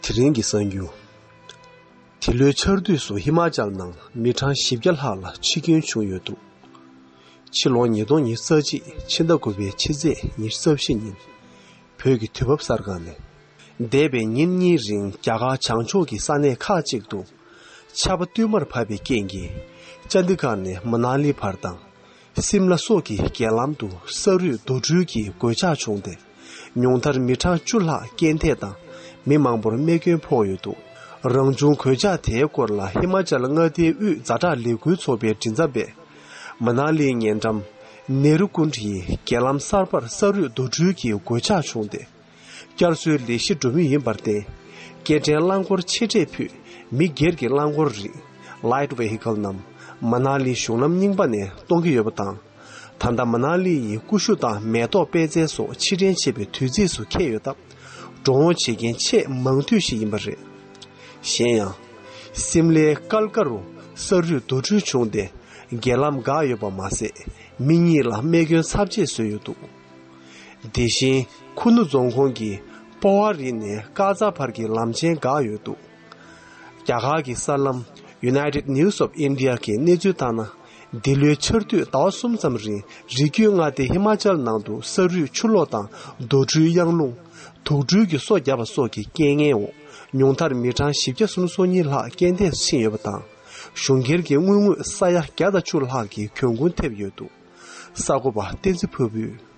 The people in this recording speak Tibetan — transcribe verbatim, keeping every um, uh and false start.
དེ་རིང་གི་གསར་འགྱུར། འདི་ལོའི་ཆར་དུས་སུ་ཧི་མ་ཅལ་ནང་མི་གྲངས་བཞི་བརྒྱ་ལྷག་ལ་འཆི་སྐྱོན་བྱུང་ཡོད་འདུག་ཕྱི་ལོ་ཉིས་སྟོང་ཉི་ཤུ་རྩ་གཅིག་ཕྱི་ཟླ་དགུ་པའི་ཕྱི་ཚེས་ཉི་ཤུ་རྩ་བཞི་ཉིན། བོད་ཀྱི་དུས་བབ་གསར་ཁང་ནས། འདས་པའི་ཉིན་གཉིས་རིང་རྒྱ་གར་བྱང་ཕྱོགས་ཀྱི་ས་གནས་ཁག་ཅིག་ཏུ་ཆར་པ་བསྟུད་མར་བབས་པའི་རྐྱེན་གྱིས་ཅན་དི་གྷར་ནས་མ་ན་ལི་བར་དང་། སིམ་ལ་སོགས་ཀྱི་རྒྱལ་ལམ་དུ་ས་རུད་རྡོ་འཕྲུལ་གྱི་གོད་ཆག་བྱུང་སྟེ། ཉུང་མཐར་མི་གྲངས་བཅུ་ལྷག་རྐྱེན་འདས་དང་མི་མང་པོར་རྨས་སྐྱོན་ཕོག་ཡོད་འདུག་རང་བྱུང་གོད་ཆག་དེའི་སྐོར་ལ་ཧི་མ་ཅལ་མངའ་སྡེའི་དབུས་ཛ་དྲག་ལས་འགུལ་ཚོགས་པའི་མགྲིན་ཚབ་པས། མ་ན་ལིའི་ཉེ་འགྲམ་ནེ་རུ་ཀུན་ཌ་ཡི་རྒྱལ་ལམ་གསར་པར་ས་རུད་རྡོ་འཕྲུལ་གྱི་གོད་ཆག་བྱུང་སྟེ། བསྐྱར་གསོའི་ལས་གཞི་འགྲོ་མུས་ཡིན་པར་བརྟེན། སྐྱེལ་འདྲེན་རླངས་འཁོར་ཆེ་གྲས་ཕུད་མི་སྒེར་གྱི་རླངས་འཁོར་རིགས་Light Vehicle རྣམས་མ་ན་ལི་གཞུང་ལམ་རྙིང་པ་ནས་གཏོང་གི་ཡོད་པ་དང་། ད་ལྟ་མ་ན་ལི་ཡི་ཀུ་ཤུ་དང་མེ་ཏོག་པད་ཚལ་སོགས་ཕྱིར་འདྲེན་བྱེད་པའི་དུས་ཚིགས་སུ་འཁེལ་ཡོད་སྟབས། འགྲོ་འོང་བྱེད་མཁན་ཆེས་མང་ཤོས་ཤིག་ཡིན་པ་རེད། གཞན་ཡང་། སིམ་ལའི་ཀལ་ཀ་རུ་ས་རུད་རྡོ་འཕྲུལ་བྱུང་སྟེ། རྒྱལ་ལམ་འགག་ཡོད་པ་མ་ཟད། མི་གཉིས་ལ་རྨས་སྐྱོན་ཚབས་ཆེ་བཟོས་ཡོད་འདུག་དེ་བཞིན་ཁུ་ནུ་རྫོང་ཁོངས་ཀྱི་པོ་ཝ་རི་ནས་ཀ་ཛ་བར་གྱི་ལམ་ཆེན་འགག་ཡོད་འདུག་རྒྱ་གར་གྱི་གསར་ལམ་United News of India གི་གནས་ཚུལ་ལྟར་ན། འདི་ལོའི་ཆར་དུས་ཟླ་བ་གསུམ་ཙམ་རིང་རི་རྒྱུད་མངའ་སྡེ་ཧི་མ་ཅལ་ནང་དུ་ས་རུད་ཆུ་ལོག་དང་རྡོ་འཕྲུལ་གཡང་རླུང་། དུག་སྦྲུལ་གྱི་སོ་བརྒྱབ་པ་སོགས་ཀྱི་རྐྱེན་ངན་འོག་ཉུང་མཐར་མི་གྲངས་བཞི་བརྒྱ་སུམ་ཅུ་སོ་གཉིས་ལྷག་རྐྱེན་འདས་སུ་ཕྱིན་ཡོད་པ་དང་། གཞུང་སྒེར་གྱི་དངུལ་དངོས་ས་ཡ་བརྒྱ་དང་བཅུ་ལྷག་གི་གྱོང་གུན་ཐེབས་ཡོད་འདུག་གསར་འགོད་པ་བསྟན་འཛིན་ཕུར་བུས་